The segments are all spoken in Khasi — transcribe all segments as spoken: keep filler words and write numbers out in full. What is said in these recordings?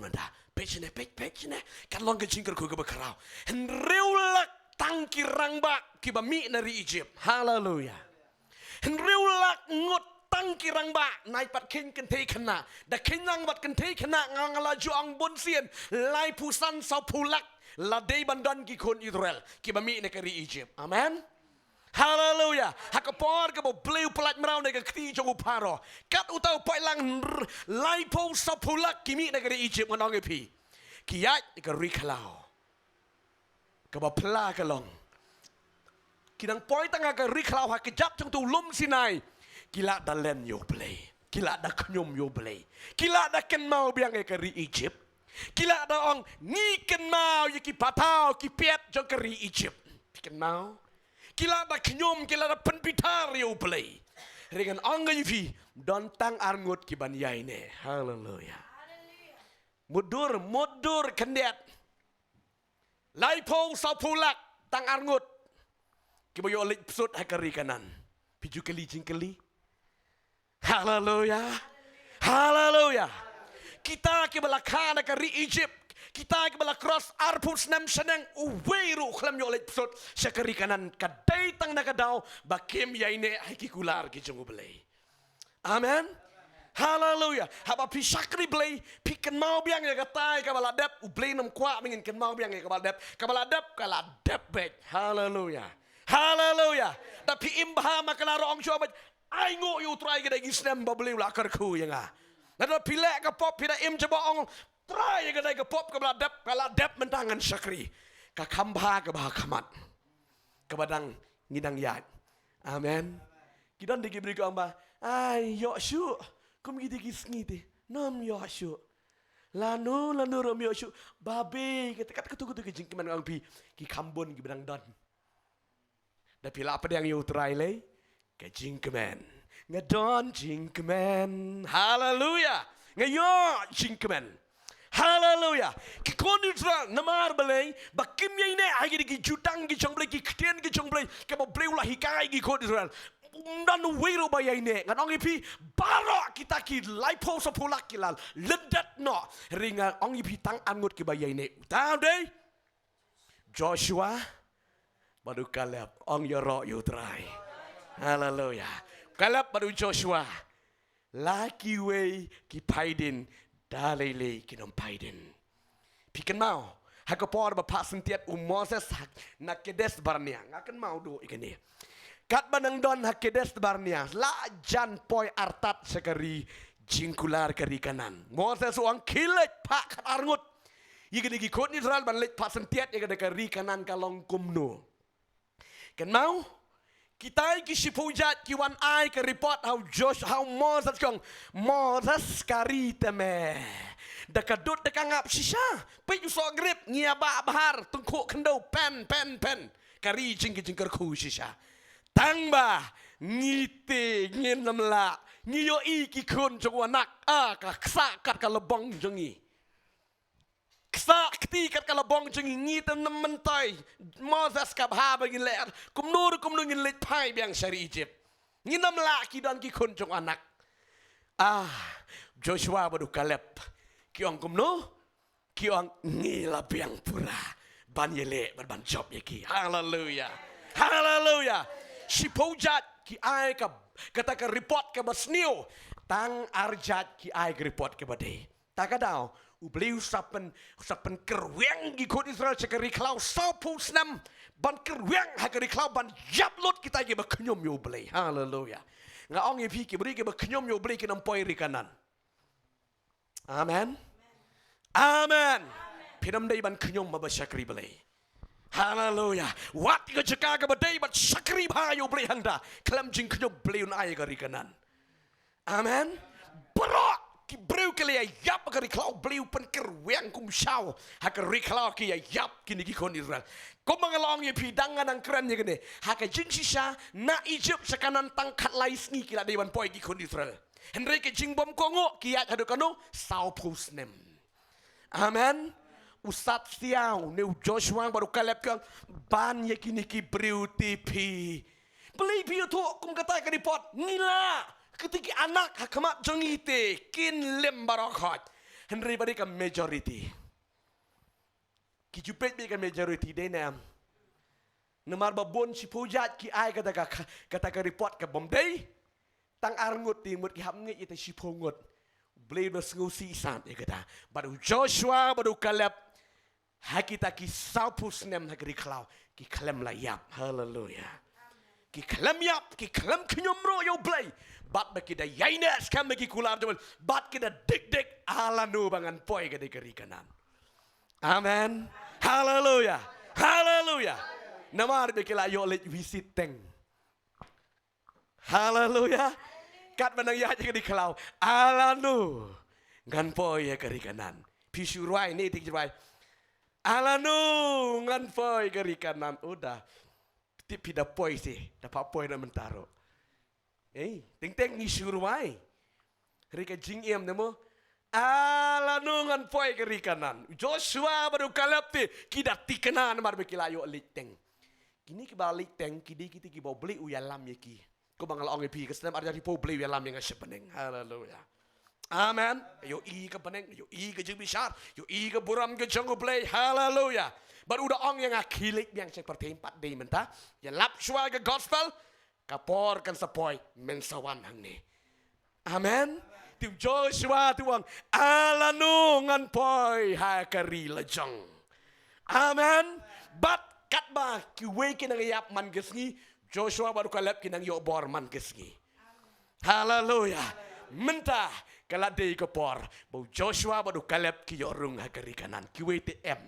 Mynta, peit shane, peit, peit shane. Kan long ka jingkyrkhu kaba khraw. Hynriew lak tang ki rangbah kiba mih na ri Egypt. Haleluya. Hynriew lak ngut tang ki rangbah, nai pat kheiñ kynthei khynnah. Da kheiñ lang bad kynthei khynnah nga, nga la ju ong bun sien, laiphew san, sawphew lak la dei ban don ki khun Israel kiba mih na ka ri Egypt. Amen. Haleluya. Ha ka por kaba U Blei u pyllait mraw na ka kti jong u Pharaoh, kat uta u poi lang, laiphew, sawphew lak ki mih na ka ri Egypt, ngan ong ïa phi, ki ïaid na ka ri khlaw kaba pla ka long. Ki dang poi tang ha ka ri khlaw, ha ka kjat jong utu u lum Sinai. Ki la da len ïa U Blei, ki la da khñium ïa U Blei, ki la da kynmaw biang ïa ka ri Egypt. Ki la da ong, ngi kynmaw ïa ki pathaw ki piat jong ka ri Egypt. Phi kynmaw? Ki la da khñium, ki la da pynbitar ïa U Blei. Hynrei ngan ong ïa phi, don tang ar ngut ki ban ïaineh. Haleluya. Mutdur, mutdur khyndiat. Laiphew, sawphew lak, tang ar ngut kiba ïoh leit bsut ha ka ri Kanaan. Phi ju kylli jingkylli. Haleluya. Haleluya. Kita kiba la kha na ka ri Egypt, kita kiba la cross arphew snem shaneng, uwei ruh khlem ïoh leit bsut sha ka ri Kanaan. Ka dei tang na ka daw ba kim ïaineh ha ki kular ki jong U Blei. Amen. Haleluya. Haba phi shakri Blei, phi kynmaw biang ïa katai kaba la dep. U Blei um kwah ba ngin kynmaw biang ïa kaba la dep. Kaba la dep, ka la dep beit. Haleluya. Haleluya. Da phi im bha ma ka la rong shuwa beit, ai nguh ïa U Trai, ka dei ki snem ba U Blei u la kyrkhu ïa nga. Lada phi leh ka pop, phi da im jaba, ong, Trai, ka dei ka pop kaba la dep, ka la dep, mynta ngan shakri. Ka kham bha kaba ha khmat, kaba dang, ngi dang ïaid. Amen. Ki don de ki briew ki ong ba, ai, ïoh shuh. Kum ki de ki sngi te, ym ïoh shuh. Lano lano ruh ym ïoh shuh. Babe, kata, kata, katu, katu ki jingkmen, nga ong phi, ki kham bun kiba dang don. Da phi la pdiang ïa U Trai lei, ka jingkmen. Nga don jingkmen. Haleluya. Nga ïoh jingkmen. Haleluya. Ki khun Israel, namar balei? Ba kim ïaineh ha kine ki jutang ki jong U Blei, ki ktien ki jong U Blei, kaba U Blei u la hikai ki khun Israel. Ym don uwei ruh ba ïaineh. Ngan ong ïa phi, baroh kita ki laiphew, sawphew lak ki la lyndet noh. Hynrei ngan ong ïa phi, tang ar ngut kiba ïaineh. Uta u dei Joshua bad u Kaleb. Ong ïaroh ïa U Trai. Haleluya. Kaleb bad u Joshua, la kiwei ki phai dien, da lei lei kin ym phai dien. Phi kynmaw, ha ka por ba phah syntiat u Moses ha, na Kadesh Barnea. Nga kynmaw duh ïa kane. Katba nang don ha Kadesh Barnea, la jan poi artat sha ka ri jingkular, ka ri Kanaan. Moses u ong, khie leit phah khatar ngut ïa kine ki khun Israel ban leit phah syntiat ïa kane ka ri Kanaan, ka long kumno. Kynmaw, kitai ki shiphew jait ki wan ai ka report ha u Josh, ha u Moses, ki ong, Moses, ka ri te me da ka dud da ka ngap shisha. Peit u soh grip, ngi ïa bah bhar, tyngkhuh khyndew, pen, pen, pen. Ka ri jong ki jingkyrkhu shisha. Tang ba ngi te ngin ym lah, ngi ïohi ki khun jong u Anak, ah, ka ksah kat ka lbong jong ngi. Ksah kti kat ka lbong jong ngi, ngi te ym myntoi. Moses, ka bha ba ngin leh, kumno ruh kumno ngin leit phai biang sha ri Egypt. Ngin ym lah, ki don ki khun jong u Anak. Ah, Joshua bad u Kaleb ki ong kumno? Ki ong, ngi la biang pura ban ïaleh bad ban jop ïa ki. Haleluya. Haleluya. Shiphew jait ki ai ka, kata ka report kaba sniew. Tang ar jait ki ai ka report kaba dei. Ta ka daw, U Blei u sa pyn, u sa pynkyrwiang ki khun Israel sha ka ri khlaw sawphew snem, ban kyrwiang ha ka ri khlaw, ban ïap lut kita kiba khñium ïa U Blei. Haleluya. Nga ong ïa phi, ki briew kiba khñium ïa U Blei kin ym poi ri Kanaan. Amen. Amen. Phin ym dei ban khñium haba shakri Blei. Haleluya. Wat ka jaka kaba dei ban shakri bha ïa U Blei hangta. Khlem jingkhñium, Blei un ai ka ri Kanaan. Amen. Baroh ki briew ki la ïap ha ka ri khlaw, Blei u pynkyrwiang kumshaw ha ka ri khlaw, ki ïap kine ki khun Israel. Kumba nga la ong ïa phi, dang nga nang kren ïa kane, ha ka jingshisha na Egypt sha Kanaan tang khatlai sngi ki la dei ban poi ki khun Israel. Hynrei ka jingbym kohnguh ki ïaid haduh kano? Sawphew snem. Amen. U Sat Siaw ne u Joshua bad u Kaleb ki ong, ban ïa kine ki briew te phi. Balei phi ïathuh kum kata ka report? Ngi lah, kata ki anak ha khmat jong ngi te kin lim baroh khoit. Hynrei ba dei ka majority. Ki ju peit beit ka majority dei ne em? Namar ba bun shiphew jait ki ai kata ka, kata ka report ka bym dei. Tang ar ngut te mut ki hap ngeit ïa ta shiphew ngut. Blei ba sngewsih sat ïa kata. Bad u Joshua bad u Kaleb, ha kita ki sawphew snem ha ka ri khlaw, ki khlem la ïap. Haleluya. Ki khlem ïap, ki khlem khñium ruh ïa u Blei. Bad ba ki da ïaineh skhem ïa ki kular jong u Blei. Bad ki da dik dik ha lano ba ngan poi ka dei ka ri Kanaan. Amen. Haleluya. Haleluya. Namar ba ki la ïoh leit visit teng. Haleluya. Katba nang ïaid ïa ka ri khlaw, ha lano ngan poi ïa ka ri Kanaan. Phi shu rwai ne, te shu rwai, ha lano ngan poi ïa ka ri Kanaan. Uda. Tip phi da poi seh, da pha poi na mynta ruh. Ei, teng teng ngi shu rwai. Hynrei ka jingim ne mo, ha lano ngan poi ïa ka ri Kanaan. Joshua bad u Kaleb te ki da thikna namar ba ki la ïoh leit teng. Kine kiba leit teng ki dei kita kiba u Blei u ïalam ïa ki. Kumba nga la ong ïa phi, ka snem ar hajar arphew u Blei u ïalam ïa nga sha bneng. Haleluya. Amen. Ïohi ka bneng, ïohi ka jingbishar, ïohi ka burom ka jong u Blei. Haleluya. Bad u da ong ïa nga, khie leit biang sha ka pyrthei, ym pat dei mynta. Ïalap shuwa ka gospel, ka por kan sa poi, men sa wan hangne. Amen. Te u Joshua te u ong, ha lano ngan poi ha ka ri lajong. Amen. Bad katba kiwei ki nang ïap man ka sngi, Joshua bad u Kaleb ki nang ïoh bor man ka sngi. Haleluya. Mynta ka la dei ka por ba u Joshua bad u Kaleb ki ïoh rung ha ka ri Kanaan. Kiwei te em.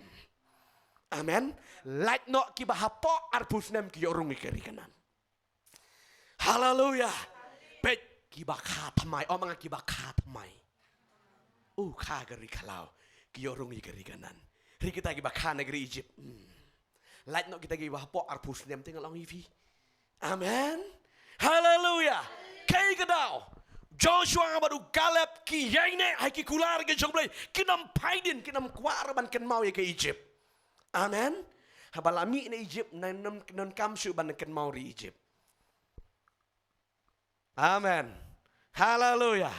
Amen. Lait noh kiba hapoh arphew snem ki ïoh rung ha ka ri Kanaan. Haleluya. Peit kiba kha thymmai, ong ma nga kiba kha thymmai. U kha ka ri khlaw, ki ïoh rung ïa ka ri Kanaan. Hynrei kita kiba kha na ka ri Egypt. Hmm. Lait noh kita kiba hapoh arphew snem te nga la ong ïa phi. Amen. Haleluya. Kaei ka daw? Joshua bad u Kaleb ki ïaineh ha ki kular ka jong u Blei. Kim phai dien, kim kwah ruh ban kynmaw ïa ka Egypt. Amen. Haba la mih na Egypt, nang, nang, nang kam shuh ban kynmaw ri Egypt. Amen. Haleluya.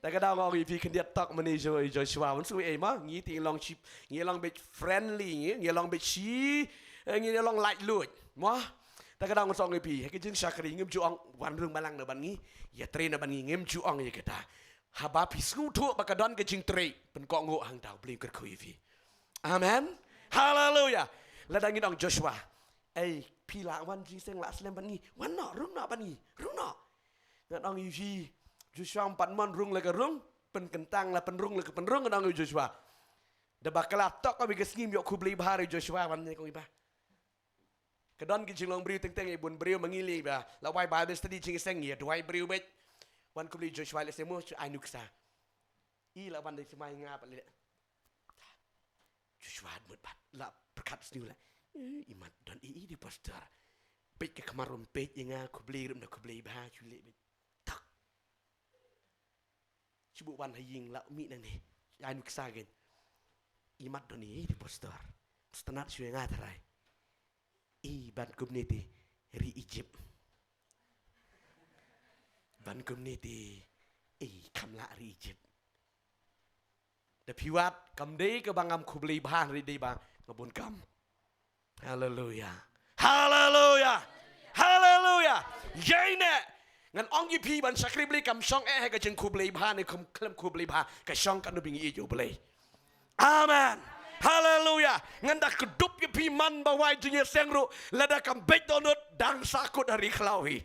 Ta ka daw nga ong ïa phi khyndiat tok mynne Jo-, Joshua, wan shu ei ma, ngi te ngi long ship, ngi long bit friendly, ngi, ngi long bit shi, eh, ngi long laitluid. Mo? Ta ka daw nga ong ïa phi, ha ka jingshakri ngim ju ong wan rung balang na ban ngi, ïatrei na ban ngi, ngim ju ong ïa kata. Haba phi sngewthuh ba ka don ka jingtrei, pynkohnguh hangta, u Blei un kyrkhu ïa phi. Amen. Haleluya. Lada ngin ong Joshua, ei, phi lah wan jingïaseng, lah slem bad ngi. Wan noh, rung noh bad ngi. Rung noh. Ngan ong ïa phi, Joshua ym pat mon rung la ka rung, pynkyntang la pynrung la ka pynrung, ngan ong ïa Joshua. Da ba ka la tok kawei ka sngi ym ïoh khublei bha ruh Joshua, wan ne kong i ba. Ka don ki jinglong briew teng teng, i bun briew ma ngi lei ba la wai Bible study jingïaseng, ïa duwai briew beit. Wan khublei Joshua lei se mo, shu ai nuksa. I la wan dei sumai nga pat lei. Joshua mut pat la pyrkhat sniew la. Eh, i mat don i, i dei pastor. Peit ka khmar ruh ym peit ïa nga, khublei ruh ym da khublei bha, shu leh beit. Tak. Shu buh wan ha ïing la mih nangne. Ai nuksa kein. I mat don i, i dei pastor. Sngewtynnat shu ïa nga tharai. I ban kumne te ri Egypt. Ban kumne te i kham lah ri Egypt. Da phi wad kam dei kaba ngam khublei bha, hynrei dei ba nga bun kam. Haleluya. Haleluya. Haleluya. Ïaineh. Ngan ong ïa phi ban shakri Blei kam shong eh ha ka jingkhublei bha ne kam khlem khublei bha. Ka shong katno ba ngi ïeit ïa u Blei. Amen. Haleluya. Ngan da kdup ïa phi man ba wai jingïaseng ruh, lada kam beit dohnud dang sahkut ha ri khlaw hi.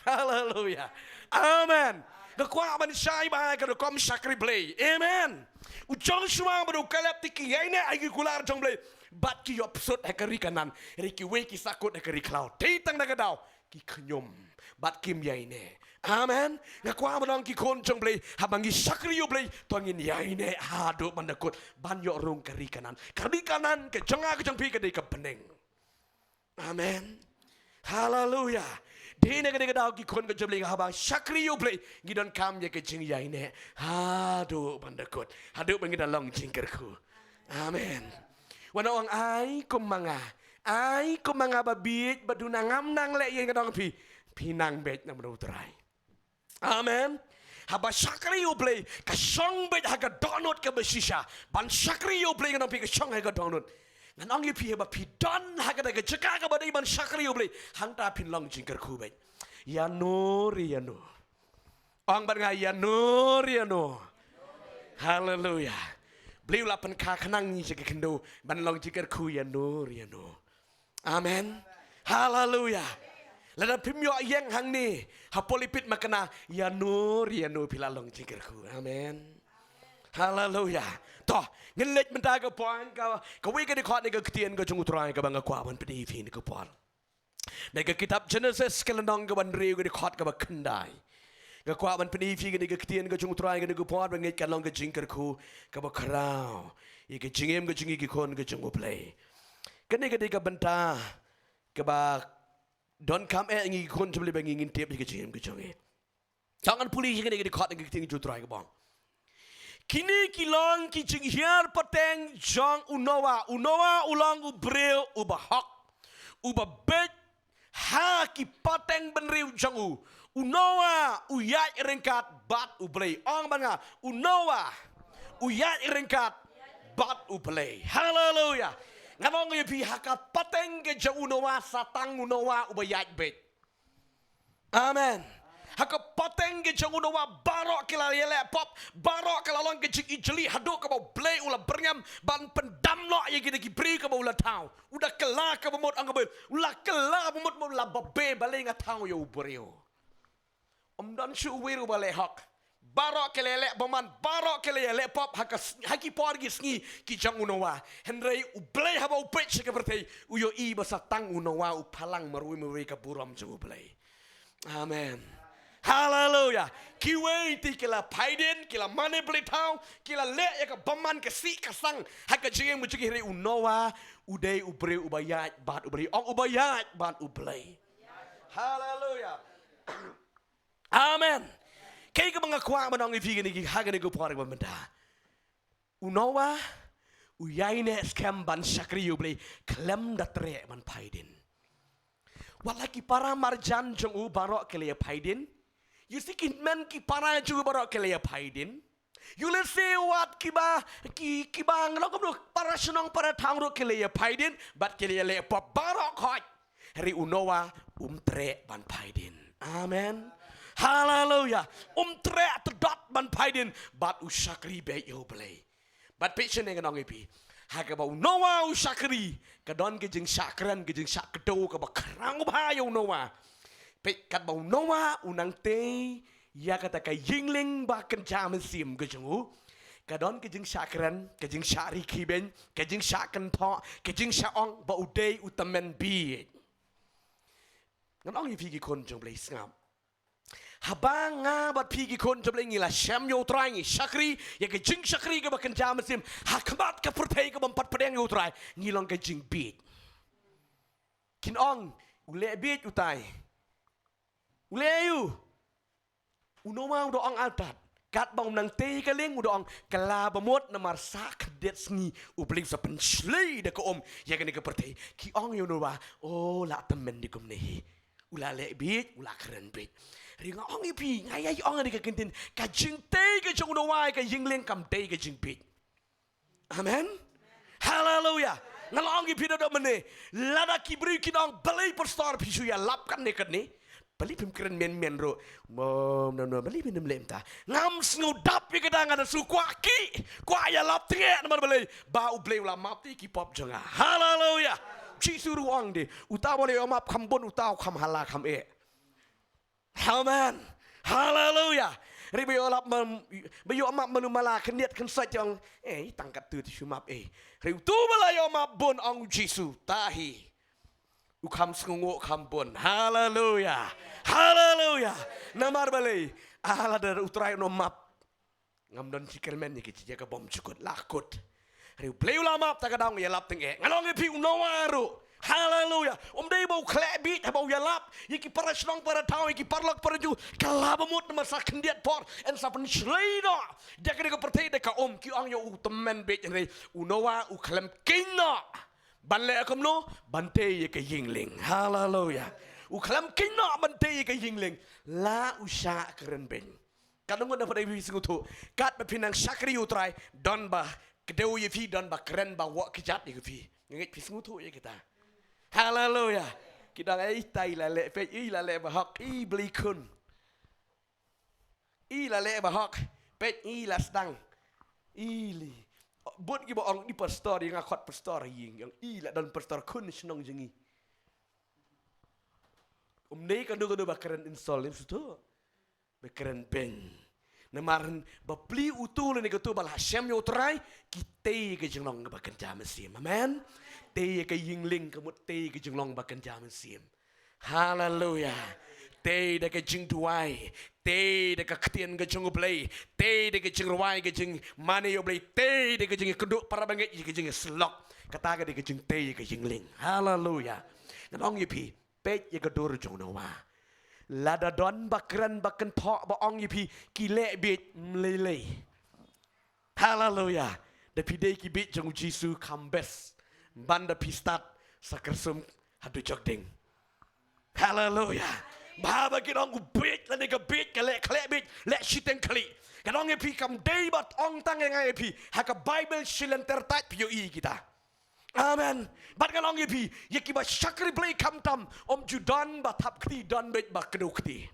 Haleluya. Amen. Nga kwah ban shai ba ha ka rukom shakri Blei. Amen. U Joshua bad u Kaleb te ki ïaineh ha ki kular jong u Blei. Bad ki ïoh psut ha ka ri Kanaan. Hynrei kiwei ki sahkut ha ka ri khlaw. Te tang da ka daw ki khñium bad kim ïaineh. Amen. Nga kwah ban ong ki khun jong u Blei, haba ngi shakri ïa u Blei, to ngin ïaineh haduh ban da kut ban ïoh rung ka ri Kanaan. Ka ri Kanaan ka jong nga ka jong phi ka dei ka bneng. Amen. Haleluya. Dei na ka dei ka daw ki khun ka jong u Blei, haba shakri ïa u Blei ngi donkam ïa ka jingïaineh haduh ban da kut, haduh ba ngi da long jingkyrkhu. Amen. Wat ong ai kum ma nga, ai kum ma nga ba bieit ba duna ngam nang leh ïa nga dong phi, phi nang beit na mano u Trai. Amen. Haba shakri ïa U Blei, ka shong beit ha ka dohnud kaba shisha. Ban shakri ïa U Blei, ngan ong ïa phi, ka shong ha ka dohnud. Ngan ong ïa phi, haba phi don ha kata ka jaka kaba dei ban shakri ïa U Blei, hangta phin long jingkyrkhu beit. Ïano re ïano. Ong bad nga, ïano re ïano. Haleluia. Blei u la pynkha khnang ïa ngi sha ka khyndew ban long jingkyrkhu ïano re ïano. Amen. Haleluia. Lada phim ïoh ïeng hangne ha pulpit, ma kane ïano re ïano phi la long jingkyrkhu. Amen. Haleluia. To, ngin leit mynta ka point ka, kawei ka dkhot na ka ktien ka jong U Trai kaba nga kwah ban pyni ïa phi ha kane ka por. Na ka kitab Genesis ka lynnong kaba hynriew ka dkhot kaba khyndai. Nga kwah ban pyni ïa phi kane ka ktien ka jong U Trai ha kane ka por, ba ngeit kan long ka jingkyrkhu kaba khraw ïa ka jingim ka jong ngi ki khun ka jong U Blei. Kane ka dei ka bynta kaba donkam eh ïa ngi ki khun jong U Blei ba ngi ngin tip ïa ka jingim ka jong ngi. To ngan pule ïa kane ka dkhot na ka ktien jong U Trai kaba ong, kine ki long ki jinghiar pateng jong u Noah. U Noah u long u briew uba hok, uba beit ha ki pateng bynriew jong u. U Noah u ïaid ryngkat bad U Blei. Ong bad nga, u Noah u ïaid ryngkat bad U Blei. Haleluia. Ngan ong ïa phi, ha ka pateng ka jong u Noah, sa tang u Noah uba ïaid beit. Amen. Ha ka pateng ka jong u Noah baroh ki la ïaleh pop, baroh ka la long ka jingijli haduh kaba U Blei u la byrngem ban pyndam noh ïa kita ki briew kiba u la thaw. U da kylla kaba mut, ong ka Baibl, u la kylla ba mut, mut la babe, balei nga thaw ïa u briew. Ym don shuh uwei ruh uba leh hok. Baroh ki la ïaleh bymman, baroh ki la ïaleh pop ha ka s-, ha ki por ki sngi ki jong u Noah. Hynrei U Blei haba u peit sha ka pyrthei, u ïohi ba sa tang u Noah u phalang marwei marwei ka burom jong U Blei. Amen. Haleluia. Kiwei te ki la phai dien, ki la mane blei thaw, ki la leh ïa ka bymman ka sih ka sang ha ka jingim ka jong ki, hynrei u Noah u dei u briew uba ïaid bad U Blei. Ong, uba ïaid bad U Blei. Haleluia. Amen. Kaei kaba nga kwah ban ong ïa phi kane ki, ha kane ka por kaba mynta. U Noah u ïaineh skhem ban shakri ïa U Blei, khlem da treh ban phai dien. Wat la ki para marjan jong u baroh ki la ïa phai dien. Ïa si ki hynmen ki para jong u baroh ki la ïa phai dien. Ïa lehse wat kiba, ki, kiba ngan ong kumno, para shnong para thaw ruh ki la ïa phai dien bad ki la ïaleh pop baroh khoit. Hynrei u Noah um treh ban phai dien. Amen. Haleluia. Um treh tdot ban phai dien bad u shakri beit ïa U Blei. Bad peit shane, ngan ong ïa phi, ha kaba u Noah u shakri, ka don ka jingshah kren, ka jingshah kdew kaba khraw bha ïa u Noah. Peit, katba u Noah u nang tei ïa kata ka ïingling ba kynja mynsiem ka jong u, ka don ka jingshah kren, ka jingshah ri khibeiñ, ka jingshah kynthoh, ka jingshah ong ba u dei u tymmen bieit. Ngan ong ïa phi ki khun jong U Blei, sngap. Haba nga bad phi ki khun jong U Blei ngi la shem ïa U Trai, ngi shakri ïa ka jingshakri kaba kynja mynsiem ha khmat ka pyrthei kabym pat pdiang ïa U Trai, ngi long ka jingbieit. Kin ong, u leh bieit utai. U leh aïu? U Noah u da ong artat. Katba um nang tei ka lieng u da ong, kylla ba mut namar sa khyndiat sngi U Blei u sa pynshlei da ka um ïa kane ka pyrthei. Ki ong ïa u Noah, o, la tymmen dei kumne hi. U la leh bieit, u la kren bieit. Hynrei nga ong ïa phi, nga ïai ong ha kane ka kyntien, ka jingtei ka jong u Noah ïa ka ïingling kam dei ka jingbieit. Amen. Haleluia. Nga la ong ïa phi da mynne, lada ki briew kin ong, balei pastor phi shu ïalap kane kane, balei phim kren mynmiet ruh? Mo, no, no, balei phim leh mynta? Ngam sngewdap ïa kata, nga da shu kwah ki, kwah ïalap teng eh, namar balei? Ba U Blei u la map te ki pop jong nga. Haleluia. Jisu ruh u ong de, uta uba la ïoh map kham bun, uta u kham hala kham eh. Amen. Haleluia. Hynrei ba ïoh lap mem-, ba ïoh map malu mala khyndiat khynsoit, ong, eh, tang katto te shu map, eh. Hynrei uto ba la ïoh map bun, ong u Jisu, ta hi, u kham sngewnguh kham bun. Haleluia. Haleluia. Namar balei? Ah, lada U Trai un ym map, ngam don jingkyrmen ïa ka jingïakabym jukut la kut. Hynrei U Blei u la map, ta ka daw ngi ïalap teng eh. Nga la ong ïa phi, u Noah ruh, haleluia, um dei ba u khleh bieit haba u ïalap ïa ki para shnong para thaw, ïa ki paralok parajor, kylla ba mut namar sa khyndiat por yn sa pynshlei noh da kane ka pyrthei da ka um. Ki ong ïa u tymmen bieit, hynrei u Noah u khlem kynnoh ban leh kumno, ban tei ïa ka ïingling. Haleluia. U khlem kynnoh ban tei ïa ka ïingling, la u shah kren beiñ. Katno ngut na pdeng phi sngewthuh? Katba phi nang shakri ïa U Trai, don ba kdew ïa phi, don ba kren ba wah kjat ïa phi. Nga ngeit phi sngewthuh ïa kita. Haleluya. Ki dang, "Ei, tai la leh, peit, i la leh ba hok, i Blei khun. I la leh ba hok, peit, i la sdang. I li." Bun kiba ong, "I pastor, ïa nga khot pastor ïing, ïa i la don pastor khun shnong jong ngi." Ym dei kano kano ba kren insult, ym sngewthuh. Ba kren beiñ. Namar ba plie uto lane kato ba la shem ïa U Trai, ki tei ka jinglong ba kynja mynsiem. Amen. Tei ka ïing lieng ka mut tei ka jinglong ba kynja mynsiem. Haleluya. Tei da ka jingduwai, tei da ka ktien ka jong U Blei, tei da ka jingrwai ka jingmane ïa U Blei, tei da ka jingïakynduh para bangeit, ïa ka jingïasyllok. Kata ka dei ka jingtei ka ïing lieng. Haleluya. Ngan ong ïa phi, peit ïa ka dur jong u Noah. Lada don ba kren ba kynthoh ba ong ïa phi ki leh bieit, ym lei lei. Haleluya. Da phi dei ki bieit jong u Jisu, kham best ban da phi start sa kyrsum haduh jok ding. Haleluya. Ba haba ki ong u bieit lane ka bieit, ka leh khleh bieit, leh shiteng khlieh. Ka ong ïa phi, kam dei ba ong tang ïa nga ïa phi. Ha ka Baibl shi lynter tait phi ïohi kita. Amen. Bad ngan ong ïa phi, ïa kiba shakri Blei khamtam, ym ju don ba thap kti, don beit ba kdew kti.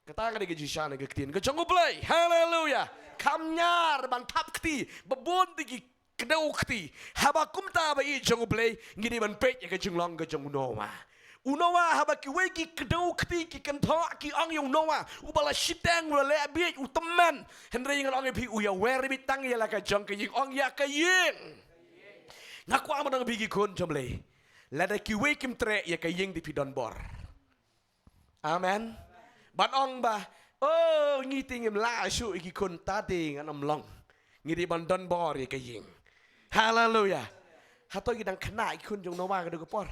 Kata ka dei ka jingshisha na ka ktien ka jong U Blei. Haleluya. Kham ñiar ban thap kti, ba bun te ki kdew kti. Haba kumta ba ïeit jong U Blei, ngi dei ban peit ïa ka jinglong ka jong u Noah. U Noah, haba kiwei ki kdew kti, ki kynthoh, ki ong ïa u Noah, uba la shiteng, u la leh bieit, u tymmen. Hynrei ngan ong ïa phi, u ïawer bieit tang ïa la ka jong ka ïing, ong ïa ka ïing. Nga kwah ban ong ïa phi ki khun jong U Blei, lada kiwei kim treh ïa ka ïing, te phi don bor. Amen. Ban ong ba, "Oh, ngi te ngim lah shuh ïa ki khun," ta te ngan ym long. Ngi dei ban don bor ïa ka ïing. Haleluya. Hato ngi dang khynnah ïa ki khun jong u Noah ka dei ka por?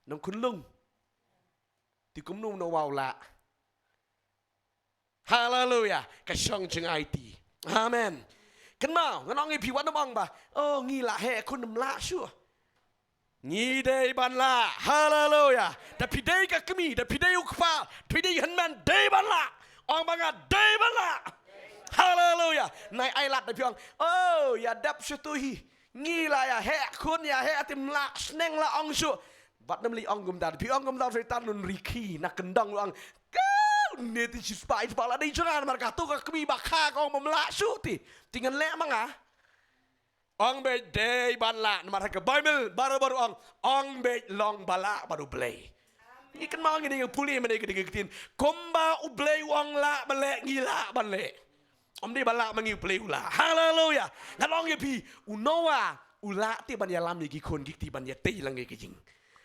Nang khunlung. Te kumno u Noah u lah? Haleluya. Ka shong jngai te. Amen. Kynmaw, ngan ong ïa phi, wat nym ong ba, "Oh, ngi lah heh khun, ym lah shuh." Ngi dei ban lah. Haleluya. Da phi dei ka kmie, da phi dei u kpa, da phi dei hynmen, dei ban lah. Ong ba nga dei ban lah. Haleluya. Nai ai lad da phi ong, "Oh, ïa dep shuh tu hi. Ngi la ïa heh khun, ïa heh, te ym lah sneng lah ong shuh." Bad nym lei ong kumta, phi ong kumta, Soitan un rikhi na kyndong, u ong, "Kau ne te shi spah, spah la dei jong nga, namar kato ka kmie ba kha ka ong ba ym lah shuh te. Te ngan leh ma nga." Ong beit dei ban lah, namar ha ka Baibl baroh baroh ong, ong beit long ba lah bad U Blei. Ngi kynmaw ngi dei ngi pule mynne ka dei ka ktien, kumba U Blei u ong lah ban leh, ngi lah ban leh. Ym dei ba lah ma ngi, U Blei u lah. Haleluya. Ngan ong ïa phi, u Noah u lah te ban ïalam ïa ki khun, ki kti ban ïatei lang ïa ka ïing.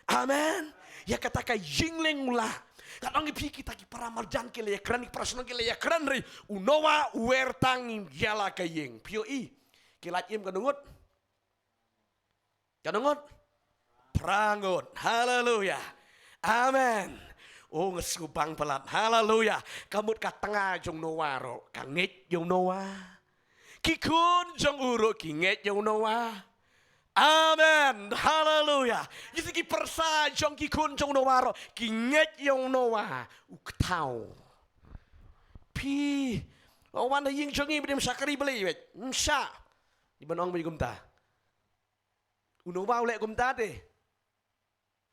Amen. Ïa kata ka ïing lieng u lah. Ngan ong ïa phi, kita ki para marjan ki la ïakren, ki para shnong ki la ïakren, hynrei u Noah u wer tang ïa la ka ïing. Phi ïohi, ki lait im katno ngut? Katno ngut? Phra ngut. Haleluya. Amen. Oh, nga sngewbang palat. Haleluya. Ka mut ka tnga jong u Noah ruh ka ngeit ïa u Noah. Ki khun jong u ruh ki ngeit ïa u Noah. Amen. Haleluya. Ïa ki pyrsa jong ki khun jong u Noah ruh ki ngeit ïa u Noah. U kthaw. Phi, oh, wan ha ïing jong ngi, ba dei ym shakri Blei beit. Ym shah. Dei ban ong beit kumta. U Noah u leh kumta te.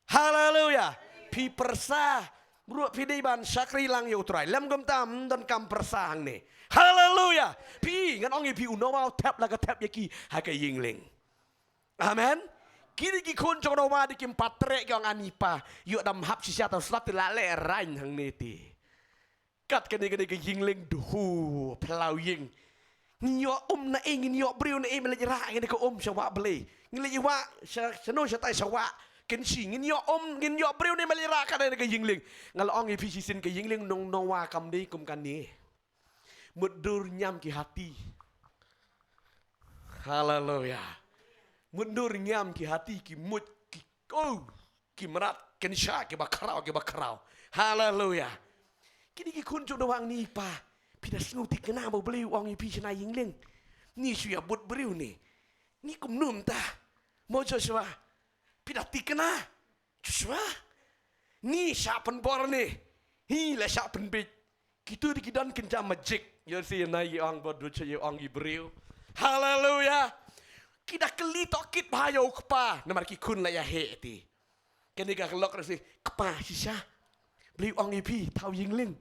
Haleluya. Phi pyrsa ruh phi dei ban shakri lang ïa u Trai. Lem kumta ym donkam pyrsa hangne. Haleluya. Phi, ngan ong ïa phi, u Noah u thep la ka thep ïa ki ha ka ïing lieng. Amen. Kine ki khun jong u Noah dei kim pat treh, ki ong ani pa, ïoh dam hap shisha, tang slap te la lehrain hangne te. Kat kane kane ka ïing lieng duhu, phyllaw ïing. Ngin ïoh um na ei, ngin ïoh briew na ei, me leit rah kane ka um sha wah Blei. Ngin leit wah sha, shano shatai sha wah Kynshi, ngin ïoh um, ngin ïoh briew ne me leit rah, kat kane ka ïing lieng. Nga la ong ïa phi shisien, ka ïing lieng jong u Noah kam dei kum kane. Mutdur ñiam ki hati. Haleluya. Mutdur ñiam ki hati, ki muid, ki, oh, ki mrad, kynsha, kiba khraw, kiba khraw. Haleluya. Kine ki khun jong u Noah, ni pa, phi da sngewthikna ba U Blei u ong ïa phi shna ïing lieng? Ni shu ïa bud briew ne? Ni kumno mynta? Mo Joshua, phi da thikna? Joshua, ni shah pynbor ne? Hi, la shah pynbeit. Kitu de ki don kynja magic. Ïoh shi nai ïa ong bad du cha ïa ong i briew. Haleluya. Ki da kylli tohkit bha ïa u kpa. Namar ki khun la ïa heh ti. Kane ka lok ra shi kpa shisha. Blei ong ïa phi thaw ïing lieng.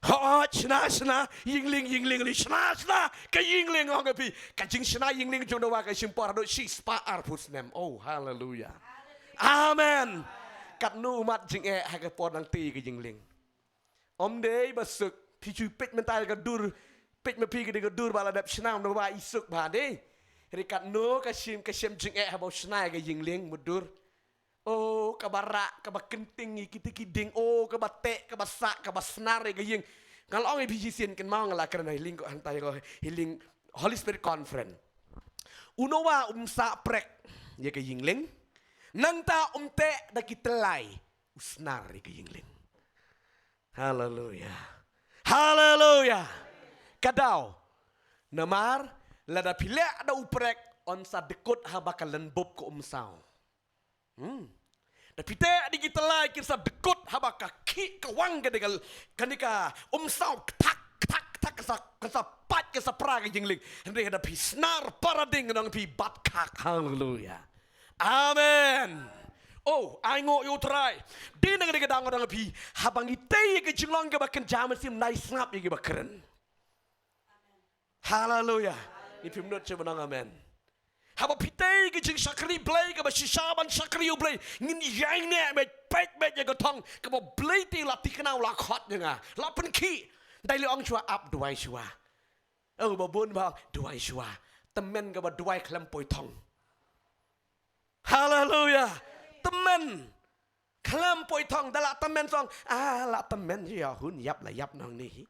Hooid, shna, shna, ïing lieng, ïing lieng, li shna, shna, ka ïing lieng ong ïa phi. Ka jingshna ïing lieng jong u Noah ka shim por haduh shispah arphew snem. Oh, haleluya. Amen. Katno u mat jingeh ha ka por nangtei ka ïing lieng. Ym dei ba suk, phi ju peit mynta ka dur, peit ma phi ka dei ka dur ba la dep shna u Noah i suk bha dei. Hynrei katno ka shim, ka shim jingeh haba u shna ka ïing lieng mutdur. Oh, kaba rah, kaba kynting ïa kita ki ding. Oh, kaba teh, kaba sah, kaba snar ïa ka ïing. Nga la ong ïa phi shisien kynmaw nga la kren ha healing ko hangta ïa ko healing Holy Spirit Conference. U Noah um sah prek ïa ka ïing lieng. Nangta um teh da ki tyllai u snar ïa ka ïing lieng. Haleluya. Haleluya. Ka daw. Namar lada phi leh da u prek yn sa dkut haba ka lynbub ka um saw. Hmm. Da phi teh da ki tyllai kin sa dkut haba ka khih ka wang ka dei ka, kane ka um saw kthak, kthak, kthak, ka sa, ka sa pat, ka sa pra ka ïing lieng. Hynrei da phi snar para ding nang phi bat khak. Haleluya. Amen. Oh, ai nguh ïa u Trai. Dei na ka dei ka dang dang phi. Haba ngi tei ïa ka jinglong kaba kynja mynsiem nai sngap ïa kiba kren. Haleluya. Ni phim nud sha ba nang amen. Haba phi tei ka jingshakri Blei kaba shisha ban shakri ïa u Blei. Ngin ïai neh beit beit beit ïa ka thong kaba Blei te la thikna u la khot ïa nga. La pynkhih. Dei li ong shuwa ap duwai shuwa. Oh, ba bun ba duwai shuwa. Tymmen kaba duwai khlem poi thong. Haleluya. Tymmen. Khlem poi thong da la tymmen song. Ah, la tymmen ïa hun ïap la ïap nang ni.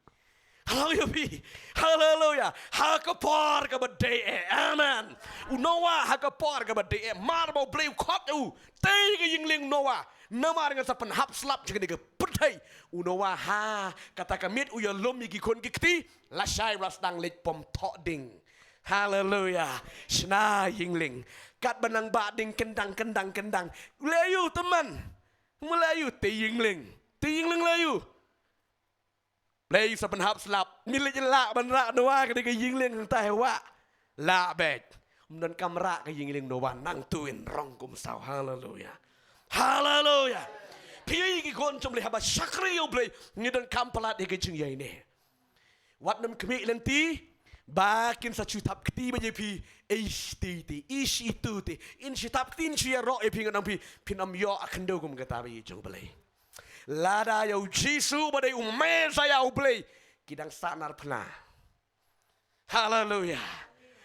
Haleluya. Haleluya. Ha ka por kaba dei eh. Amen. U Noah ha ka por kaba dei eh. Mar ba u Blei u khot u. Tei ka ïing lieng Noah. Namar ngan sa pynhap slap jong kane ka pyrthei. U Noah ha kata ka miet u ïalum ïa ki khun ki kti. Lashai ba la sdang leit pom thoh ding. Haleluya. Shna ïing lieng. Katba nang bah ding kyndang, kyndang, kyndang. Leh ïa u tymmen. Mula ïa u tei ïing lieng. Tei ïing lieng leh ïa u. Blei sa pynhap slap. Mih leit lah ban rah Noah ka dei ka ïing lieng hangta ha wah. Lah beit. Ym donkam rah ka ïing lieng Noah nangtu in rong kum saw. Haleluya. Haleluya. Phi ïa ki khun jong Blei haba shakri ïa u Blei. Ngi donkam palat ïa ka jingïaineh. Wat nym khmih lynti ba kin sa shu thap kti ba ïa phi. Ish ti ti, ish itu ti. In shu thap kti, in shu ïaroh ïa phi, ngan ong phi, phin ym ïoh khyndew kum kata ba ïa jong Blei. Lada ïa u Jisu ba dei u Messaïah u Blei, ki dang sah nar phna. Haleluya.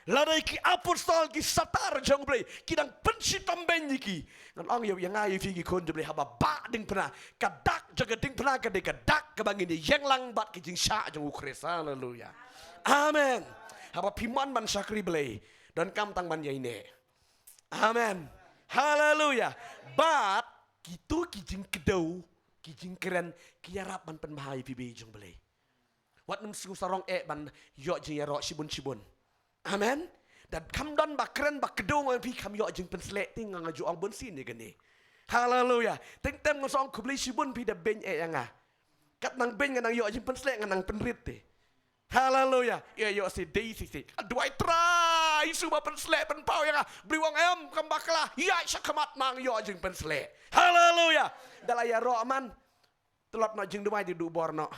Lada ïa ki apostol ki satar jong Blei, ki dang pynshitom beiñ ïa ki. Ngan ong ïa, ïa nga ïa phi ki khun jong Blei haba bah ding phna. Ka dak jong ka ding phna ka dei ka dak kaba ngin ïeng lang bad ka jingshah jong u Khrist. Haleluya. Amen. Haba phi mon ban shakri Blei, donkam tang ban ïaineh. Amen. Haleluya. Bad kitu ki jingkdew, ki jingkren, ki ïarap ban pynbha ïa phi ba ïa jong Blei. Wat nym sngew sarong eh ban ïoh jingïaroh shibun shibun. Amen. Da kham don ba kren ba kdew ngan phi kham ïoh jingpynsleh, te nga nga ju ong bun sien ïa kane. Haleluya. Teng tem nga sa ong khublei shibun phi da beiñ eh ïa nga. Kat nang beiñ nga nang ïoh jingpynsleh, nga nang pynrit te. Haleluya. Ïa ïoh seh dei seh seh. Aduwai Trai Jisu ba pynsleh pynpaw ïa nga. Blei u ong em, kam bakla. Ïa sha khmat nang ïoh jingpynsleh. Haleluya. Da la ïaroh man. Tlot noh jingduwai, te duh bor noh.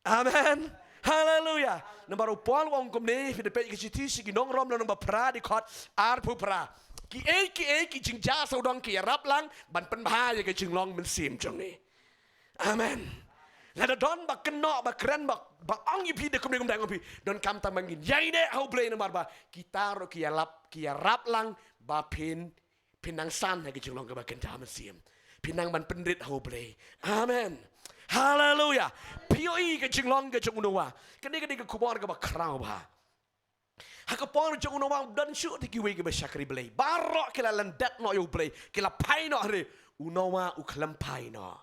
Amen. Haleluya. Namar u Paul u ong kumne, phi da peit ka shithi sha ki nong Rom lynnong ba phra, dkhot arphew phra. Kiei kiei ki jingjia sawdong ki ïarap lang ban pynbha ïa ka jinglong mynsiem jong ngi. Amen. Lada don ba kynnoh ba kren ba, ba ong ïa phi da kumne kumne, ong phi, donkam tang ba ngin ïaineh ha u Blei namar ba kita ruh ki ïalap, ki ïarap lang ba phin, phin nang san ha ka jinglong kaba kynja mynsiem. Phin nang ban pynrit ha u Blei. Amen. Haleluya. Phi ïohi ka jinglong ka jong u Noah. Kane ka dei ka khubor kaba khraw bha. Ha ka por jong u Noah ym don shuh te kiwei kiba shakri Blei. Baroh ki la lyndet noh ïa u Blei, ki la phai noh, hynrei u Noah u khlem phai noh.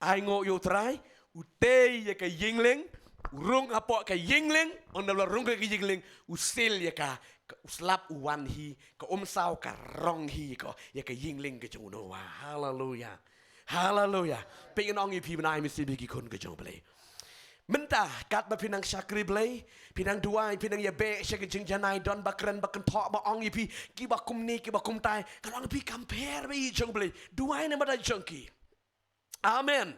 Ai nguh ïa u Trai, u tei ïa ka ïing lieng, u rung hapoh ka ïing lieng, ynda la rung ka ïing lieng, u sil ïa ka, ka u slap u wan hi, ka um saw ka rong hi ka, ïa ka ïing lieng ka jong u Noah. Haleluya. Haleluya. Phi, ngan ong ïa phi bnai mynsiem ïa ki khun ka jong u Blei. Mynta, katba phi nang shakri Blei, phi nang duwai, phi nang ïabeh sha ka jingjanai, don ba kren ba kynthoh, ba ong ïa phi, kiba kumne, kiba kumtai, ngan ong ïa phi, kam pher bad ïing jong Blei. Duwai namar jong ki. Amen.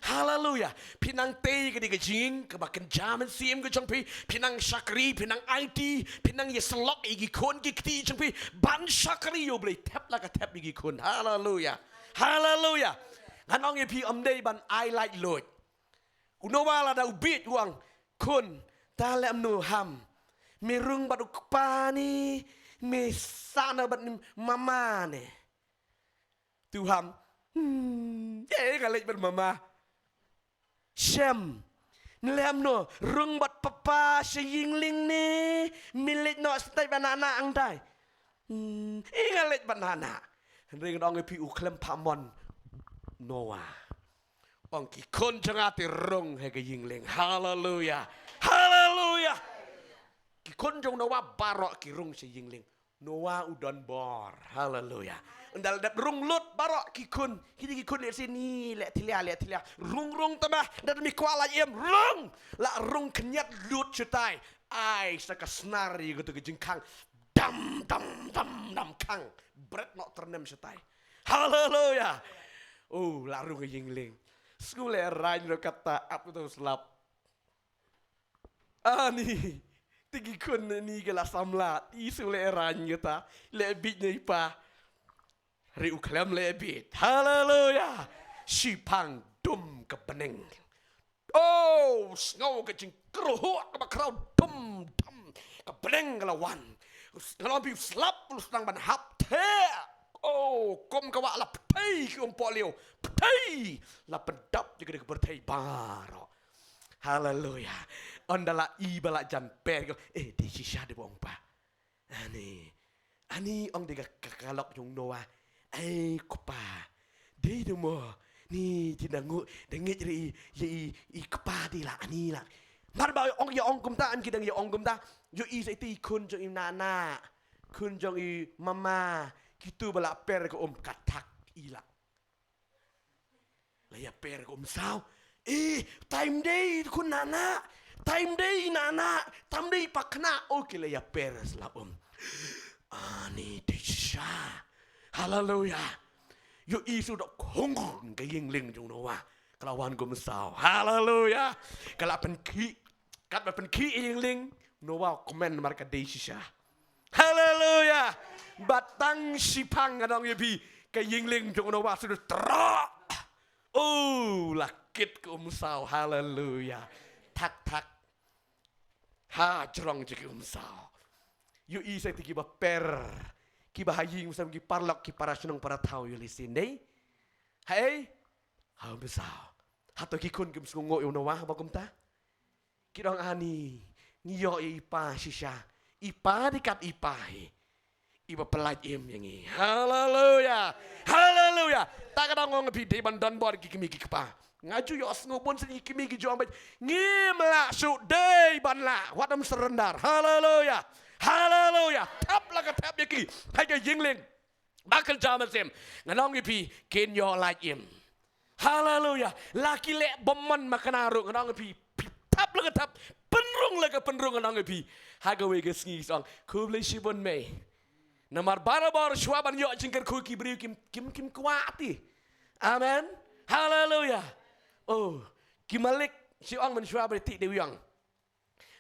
Haleluya. Phi nang tei ka dei ka jingim kaba kynja mynsiem ka jong phi, phi nang shakri, phi nang aiti, phi nang ïasyllok ïa ki khun ki kti jong phi ban shakri ïa U Blei, thep la ka thep ïa ki khun. Haleluya. Haleluya. Ngan ong ïa phi, ym dei ban ai laitluid. U Noah lada u bieit u ong, khun, ta leh kumno ham? Me rung bad u kpa ne, me sah noh bad mama ne? Tu ham. Hmm, eh, nga leit bad mama. Shem. Lem no, rung bad papa sha ïing lieng ne, me leit noh shatei bad nana angtai. Hmm, eh, nga leit bad nana. Hynrei ngan ong ïa phi, u khlem pha mon Noah. Ong, ki khun jong nga te rung ha ka ïing lieng. Haleluya. Haleluya. Ki khun jong Noah baroh ki rung sha ïing lieng. Noah u don bor. Haleluya. Ynda la dep rung lut baroh ki khun. Kine ki khun leh sini, leh thyllia, leh thyllia. Rung, rung tama, ynda me kwah lait im, rung. La rung khynñiat lut shatai. Ai, sa ka snar ïa katu ka jingkhang. Dam, dam, dam, dam khang. Bret noh tyrnem shatai. Haleluya. Oh, la rung ïing lieng. Sngewlehrain ruh kata, ap tu slap. Ani, te ki khun ni ki la samla, i sngewlehrain kata, leh bieit na i pa. Hynrei u khlem leh bieit. Haleluya. Shiphang dum ka bneng. Oh, sngew ka jingkyrhuh kaba khraw dum dum. Ka bneng ka la wan. Ngan ong ïa phi, u slap u sdang ban hap theh. Oh, kum ka wah la pyrthei ki um pohliew. Pyrthei la pyndap ïa ka dei ka pyrthei baroh. Haleluya. Ynda la i ba la jan per ko, eh, dei shisha dei ba ong pa. Ani, ani ong dei ka, ka, ka lok jong Noah. Ai, kpa. Dei dei mo. Ni, ti dang ngu, dang ngeit ri i, i, i, i kpa dei la, ani la. Mar ba ong ïa ong kumta, an ki dang ïa ong kumta. Ïohi sa iti i khun jong i nana. Khun jong i mama. Kitu ba la per ka um ka thak i la. La ïa per ka um saw. Eh, time dei khun nana. Time dei nana. Time dei pakna. Okay, la ïa per sla um. Ani dei shisha. Haleluya. Ïohi sa u dok hung ka ïing lieng jong Noah. Ka la wan kum saw. Haleluya. Ka la pynkhih. Katba pynkhih ïing lieng. Noah comment namar ka dei shisha. Haleluya. Bad tang shiphang ngan ong ïa phi, ka ïing lieng jong Noah sa dei troh. Oh, la kit ka um saw. Haleluya. Thak thak. Ha jrong jong ki um saw. Ïohi sa iti kiba per. Kiba ha ïing, um saw, ki paralok, ki para shnong para thaw, ïohi lehse dei. Haei? Ha um saw. Hato ki khun kim sngewnguh ïa u Noah ba kumta? Ki ong, ani, ngi ïoh ïa i pa shisha. I pa dei kat i pa hi. Iba pyllait im ïa ngi. Haleluya. Haleluya. Ta ka daw nga ong ïa phi, dei ban don bor ki kmie ki kpa. Nga ju ïohsngew bun sien ki kmie ki ju ong beit, ngim lah shuh, dei ban lah. Wat ym surrender. Haleluya. Haleluya. Thep la ka thep ïa ki ha ka ïing lieng. Ba kynja mynsiem. Ngan ong ïa phi, kin ïoh lait im. Haleluya. La ki leh bymman ma kane ruh, ngan ong ïa phi, phi thep la ka thep, pynrung la ka pynrung, ngan ong ïa phi. Ha kawei ka sngi ki ong, khublei shibun mei. Namar barabor shuwa ban ïoh jingkyrkhu ki briew kim, kim, kim kwah ti. Amen. Haleluya. Oh, ki malik, shu ong mynshuwa ba ti dei u ïong.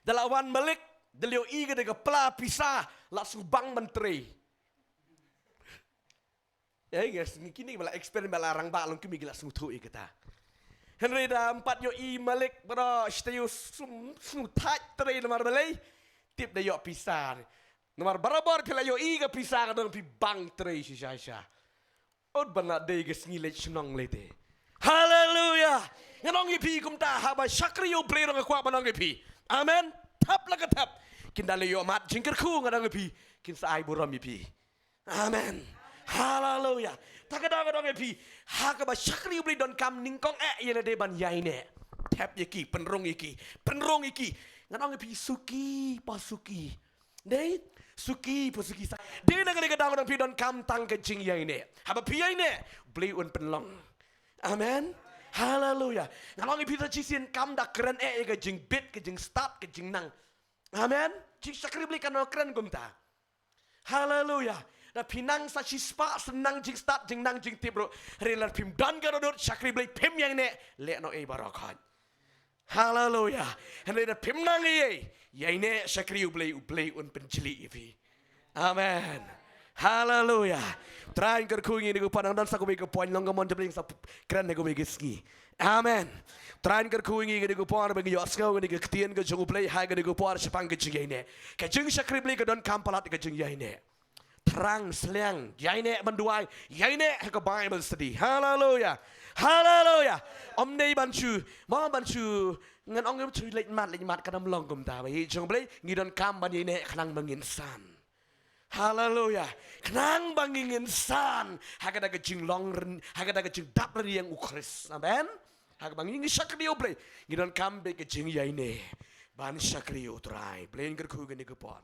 Da la wan malik, da la ïohi ka dei ka pla pisa, la sngewbang ban trei. Eh, nga sngew kine ba la experience, ba la rangbah long kmie ki la sngewthuh ïa kata. Hynrei da ym pat ïohi malik, bro, shu ïoh sum, sngewthait trei namar balei? Tip da ïoh pisa. Namar barabor phi la ïohi ka pisa ka dang phi bang trei shisha shisha. Ut ban la dei ka sngi leit shnong lei te. Haleluya. Ngan ong ïa phi kumta, haba shakri ïa U Blei ruh nga kwah ban ong ïa phi. Amen. Thep la ka thep. Kin da leh ïoh mat jingkyrkhu, ngan ong ïa phi. Kin sa ai burom ïa phi. Amen. Haleluya. Ta ka daw ngan ong ïa phi, ha kaba shakri ïa U Blei donkam nyngkong eh ïa lade ban ïaineh. Thep ïa ki, pynrung ïa ki, pynrung ïa ki. Ngan ong ïa phi, suki pa suki. Dei, suki pa suki sa. Dei na kane ka daw ngan ong ïa phi, donkam tang ka jingïaineh. Haba phi ïaineh, Blei un pynlong. Amen. Haleluya. Nga ong ïa phi sa shisien kam da kren eh ïa ka jingbit, ka jingstad, ka jingnang. Amen. Jingshakri Blei kan ym kren kumta. Haleluya. Da phi nang sa shispah, sa nang jingstad, jingnang jingtip ruh. Hynrei lada phim don ka dohnud shakri Blei, phim ïaineh, leh noh ei baroh khoit. Haleluya. Hynrei lada phim nang ei, ïaineh shakri U Blei, U Blei un pynjli ïa phi. Amen. Haleluya. Trai un kyrkhu ïa ngi ha kane ka por, nang don sa kawei ka point long ka mon jabling sa kren ha kawei ka sngi. Amen. Trai un kyrkhu ïa ngi ha kane ka por ba ngi ïohsngew ïa kane ka ktien ka jong U Blei ha kane ka por shaphang ka jingïaineh. Ka jingshakri Blei ka donkam palat ka jingïaineh. Thrang sliang, ïaineh ban duwai, ïaineh ha ka Bible study. Haleluya. Haleluya. Ym dei ban shu, mo ban shu, ngan ong ïa ban shu leit mat, leit mat, kan ym long kumta. Ba ïeit jong U Blei, ngi donkam ban ïaineh khnang ba ngin san. Haleluya. Khnang ba ngin san ha kata ka jinglong ryn, ha kata ka jingdap rynïeng U Khrist. Amen. Ha kaba ngi shakri ïa U Blei, ngi donkam beit ka jingïaineh ban shakri ïa U Trai. Blei un kyrkhu ha kane ka por.